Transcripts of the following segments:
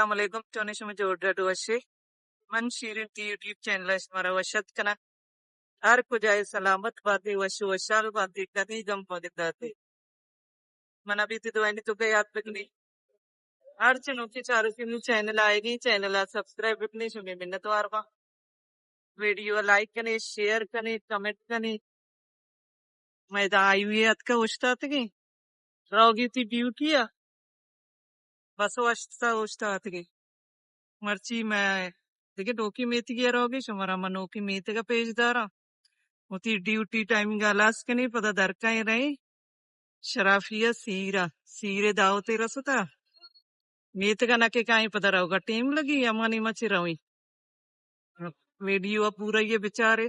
السلام علیکم، چونے شما جوڑ ڈاڈ وشے؟ من شیرین تی یوٹیوب چینل ءَ شمارا وش اتک کناں۔ ہر کجا ئے سلامت باتے، وش ءُ وشحال باتے، کدی گم مہ گنداتے۔ من ابھی تی دوائنی تو یاد بکنی۔ ہر چنوکے چاروکے منی چینل آئیگی، چینل ءَ سبسکرائب بکنی، شمے منتوار باں۔ ویڈیو ءَ لائک کنے، شیئر کنے، کمنٹ کنے۔ مئے ادا ہائی وے اتکا اوشتاتگیں، روگی تی ڈیوٹی ءَ، بس اوشتا اوشتاتگیں۔ مرچی مئے دگہ نوکیں میتگے ءَ روگی، شمارا من نوکیں میتگ ءَ پیش داراں۔ وتی ڈیوٹی ٹائمنگ ءَ ہلاس کنی، پدا درکائیں رئیں شرافی ءَ سیر ءَ، سیر ءِ دعوتے رستا۔ میتگ ءَ نہ کہ کائیں پدا روگ ءَ ٹیم لگی، ہما نیمہ چہ رویں۔ ویڈیو ءَ پورا یہ بچارے۔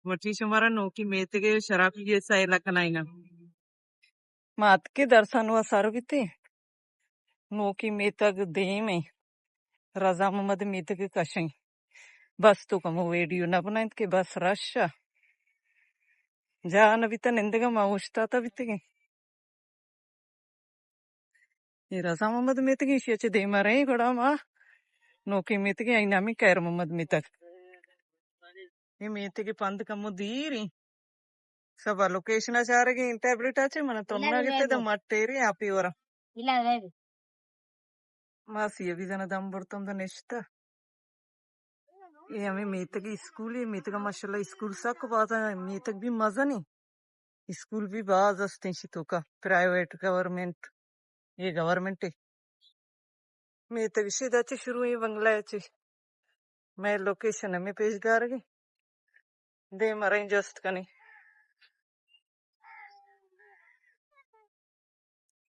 مرچی شمارا نوکی میتگ ءِ شرافی ءِ سیل ءَ کنائیناں۔ ما اتکیں درسانو ءَ سر بیتیں۔ نوکی میتگ دیم ایں۔ رضا محمد میتگ کشیں۔ بس تو کمو ویڈیو نہ بنائینت کہ بس رش ءَ۔ جاہ نہ بیتہ نندگ ءَ، ما اوشتاتہ بیتگیں۔ اے رضا محمد میتگ، ایشی ءَ چہ دیم ءَ رئیں گڑا ما نوکیں میتگ، آئی نامی خیر محمد میتگ۔ اے میتگ پند کمو دیر ایں۔ سبا لوکیشن ءَ چارگیں ٹیبلٹ ءَ چہ من تمنا گتے دم مٹیری آپی ورا۔ ماسی ابھی زنا دم برتم دا نشتہ۔ اے ہمے میتگی اسکول، اے میتگ ماشاءاللہ اسکول سک باز ایں، میتگ بھی مزنی، اسکول بھی باز است ایں شی توکا، پرائیویٹ، گورنمنٹ، اے گورنمنٹ ایں۔ میتگ شی دا چہ شروع ایں بنگلہ چہ۔ مئے لوکیشن ہمے پیش دارگی۔ دیم ءَ رئیں جست کنی۔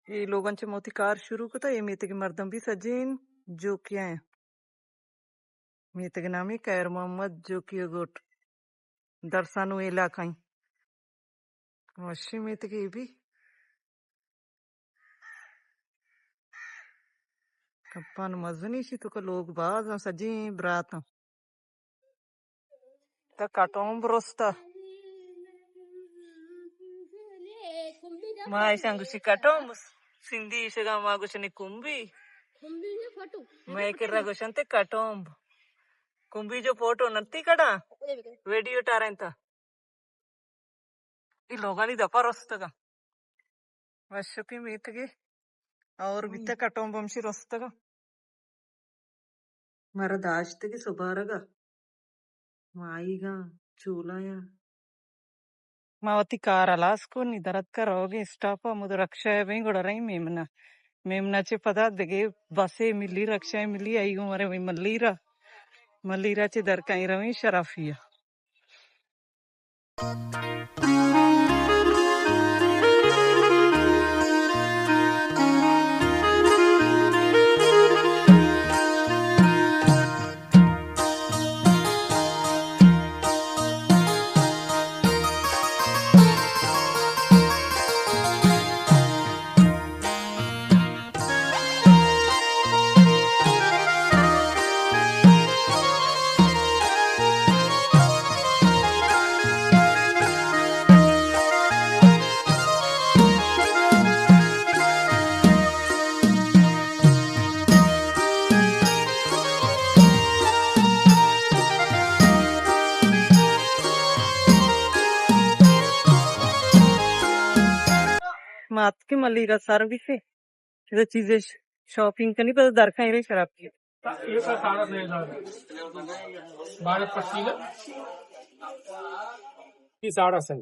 اے لوگاں چہ موتی کار شروع کتا، اے میتگ مردم بھی سجین جوکیاں۔ میتگ نامی خیر محمد جوکی گوٹ، درسانو علاقہ ایں۔ وشی میتگ اے بھی۔ کمپان مزنی شی توکا لوگ باز ایں، سجیں برات ایں۔ تا کٹومب رستا۔ ما ایشاں گوشی کٹومب، سندھی ایشگا ما گوشنی کمبی۔ مئے کرا گوشنتے کٹومب۔ کمبی جو فوٹو نتی کڑا، ویڈیو ٹارینتا۔ اے لوگانی دپا رستگاں۔ وشکی میتگے اور بیتہ کٹومب ہمشی رستگاں۔ مارا داشتگی سبارگا۔ مائیگاں، چولایاں۔ ما وتی کار ہلاس کو، نی درتکا روگیں اسٹاپا، مد رکشہ ءَ بئیں گڑا رئیں میمنا۔ میمنا چہ پدا دگہ بسے ملی، رکشہ ملی، آئی گوں مرے وئی ملیرا۔ ملیرا چہ درکائیں رویں شرافیا۔ ما اتکیں ملیرا سروسے۔ اذا چیزے ش-، شاپنگ کنی، پدا درکائیں رے شرافی۔ یہ ساڑھے سہ ہزار۔ بارہ پچیس نا؟ یہ ساڑھے سہ۔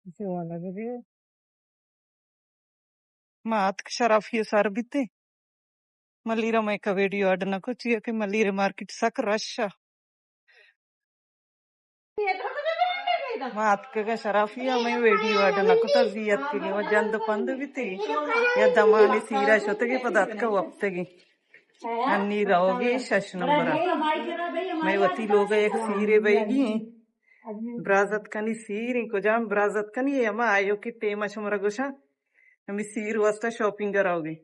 اسے والا دے دے۔ ما اتک شرافی سر بیتے۔ ملیرا مئے کا ویڈیو اڈ نہ کو، چیا کہ ملیرے مارکیٹ سک رش ءَ۔ ما اتکگاں شرافی ءَ، مئے ویڈیو اڈ نہ کتا، زی اتکگیں و جند پند بیتی۔ یا دمانی سیرا شتگی، پدا اتکا وپتگی۔ انی روگی شش نمبر ءَ۔ مئے وتی لوگ ءَ یک سیرے بئیگی ایں۔ برازت کنی سیر ایں، کجام برازت کنی، اے ہما آیوکیں ٹیم ءَ شمارا گوشاں۔ ہمے سیر واسطہ شاپنگ ءَ روگی۔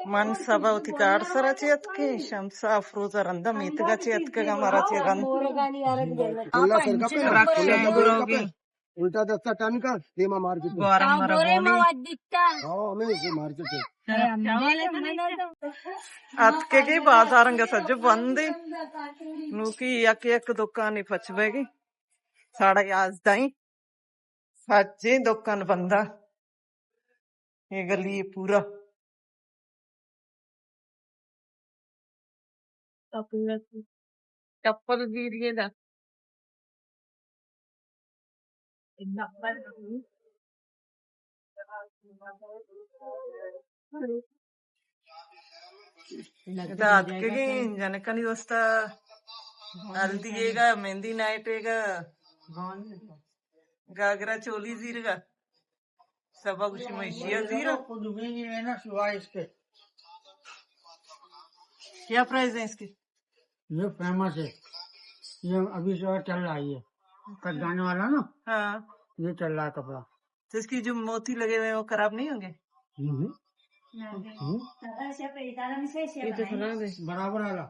من سبا وتی کار سرا چہ اتکیں، شمس افروز ءَ رندا میتگ ءَ چہ اتکگ، ہمارا چہ رند۔ رکشہ ءَ روگی۔ الٹا دستا ٹن کا، دیما مارکیٹ۔ گوارم مرا بولی۔ ہاں، ہمیں سے مارکیٹ ہے۔ اتکگیں بازار انگا سجو بندے۔ نوکی یک یک دکانی پچ بیگی۔ ساڑھے یازدہیں۔ سجیں دکان بندا۔ یہ گلی پورا۔ چپل گیریے دا۔ ادا اتکگیں جنکانی واسطہ ہلدی ئیگا، مہندی نائٹ ئیگا، گاگرا چولی زیرگا۔ سبا گوشی میں اشیا زیرا۔ کیا پرائز ہے اس کی؟ یہ فیمس ہے، یہ ابھی جو چل رہا ہے، یہ کٹ جانے والا نا، ہاں۔ یہ چل رہا ہے کپڑا۔ تو اس کی جو موتی لگے ہوئے ہیں، وہ خراب نہیں ہوں گے؟ ہوں۔ ہوں۔ یہ تو سنا دے۔ برابر والا۔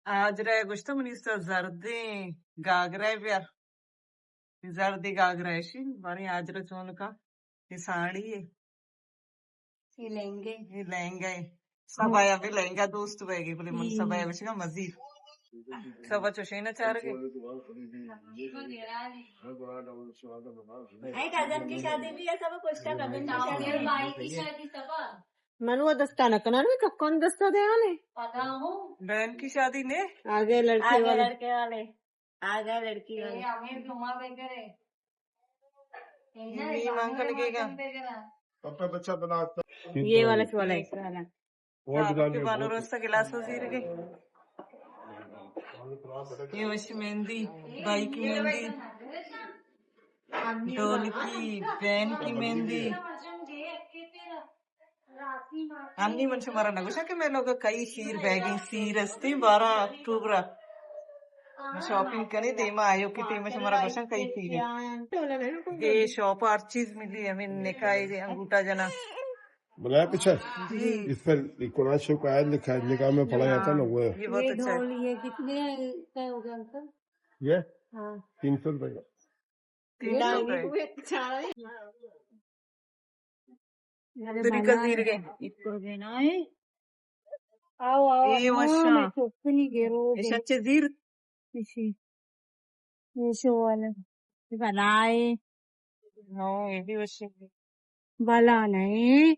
آجرا گوشتہ منی است زردیں گاگرا بیار۔ زردی گاگرا ایشی، باریں آجرا چون کا، یہ ساڑی ہے۔ یہ لہنگے۔ یہ لہنگا ہے۔ سبایا بھی لہنگا دوست بیگی، بلے من سبایا بشگا مزید۔ سبا چوشینا چارگے۔ اے کزن کی شادی بھی ہے، سبا پوچھتا کزن کی شادی۔ بھائی کی شادی سبا۔ من وہ دستا نہ کناں، میں ککون دستا دے آنے۔ پتا ہوں۔ بہن کی شادی نے؟ آگے لڑکے آگے والے۔ لڑکے والے۔ آگا لڑکی والا۔ اے، ہمیں گھما بے کرے۔ اے نا، یہ مانگل کے گا۔ اپنا بچہ بنا۔ یہ والا، والا ہے۔ اور آپ کے بانو روستا گلاس وزیر کے۔ یہ وش مہندی، بھائی کی مہندی، ڈولکی، بہن کی مہندی۔ انی من شمارا نہ گوشاں کہ مئے لوگ کئی سیر بیگیں، سیر استیں بارہ اکتوبر ء۔ شاپنگ کنی دیما آیو کہ ٹیم شمارا گوشاں کئی سیر۔ اے شاپ ہر چیز ملی، ہمیں نکاح انگوٹھا جنا۔ بلایا پیچھے؟ جی۔ اس پر قرآن شریف کا آیت لکھا ہے، نکاح میں پڑھا جاتا نا، وہ ہے۔ یہ بہت اچھا ہے۔ ڈھول یہ کتنے کا ہوگا انکل؟ یہ؟ ہاں۔ تین سو روپے کا۔ تین سو روپے۔ طریقہ زیر گئے۔ آؤ، آؤ، اے وشاں۔ اے سچے زیر۔ یہ شو والا۔ یہ بھلا ہے۔ ہاں، یہ بھی وش ہے۔ بھلا نہیں۔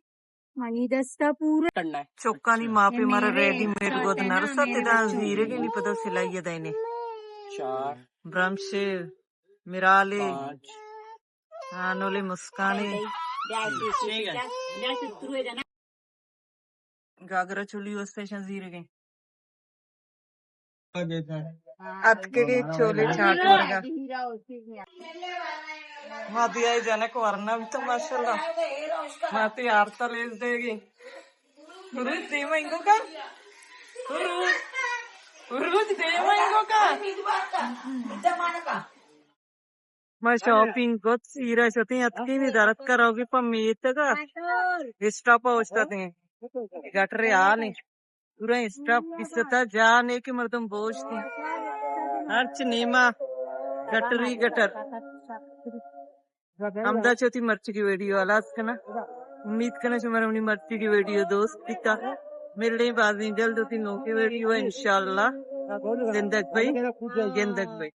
منی دستا پورا۔ چکانی ماپے مارا ریڈی میڈ گد نرسا تدا زیرگی نی پدا سلائی دینے۔ چار۔ برمش۔ مرالے۔ پانچ۔ ہانولے مسکانے۔ گاگرا چولی واسطے شاں زیرگیں۔ اتکگی چولے چاٹ ورگا۔ ما دیائی جنک ورنا بیتا ماشاءاللہ۔ ما تی آرتا لیز دیگی۔ روز دیما انگو کا؟ روز۔ روز دیما انگو کا؟ ما شاپنگ کت، سیرا شتیں، اتکیں نی درتکا روگی پہ میتگا۔ اسٹاپا اوشتاتیں۔ گٹرے حالیں۔ پورا اسٹاپ بستا جا نے کہ مردم بوشتی۔ ہرچ نیما گٹری گٹر۔ ہمدا چوتی مرچی کی ویڈیو ہلاس کنا۔ امید کنا شمارا منی مرچی کی ویڈیو دوست بیتا۔ ملیں بازیں جلد ہوتی نوکی ویڈیو انشاءاللہ۔ زندگ بھائی، گندگ بھائی۔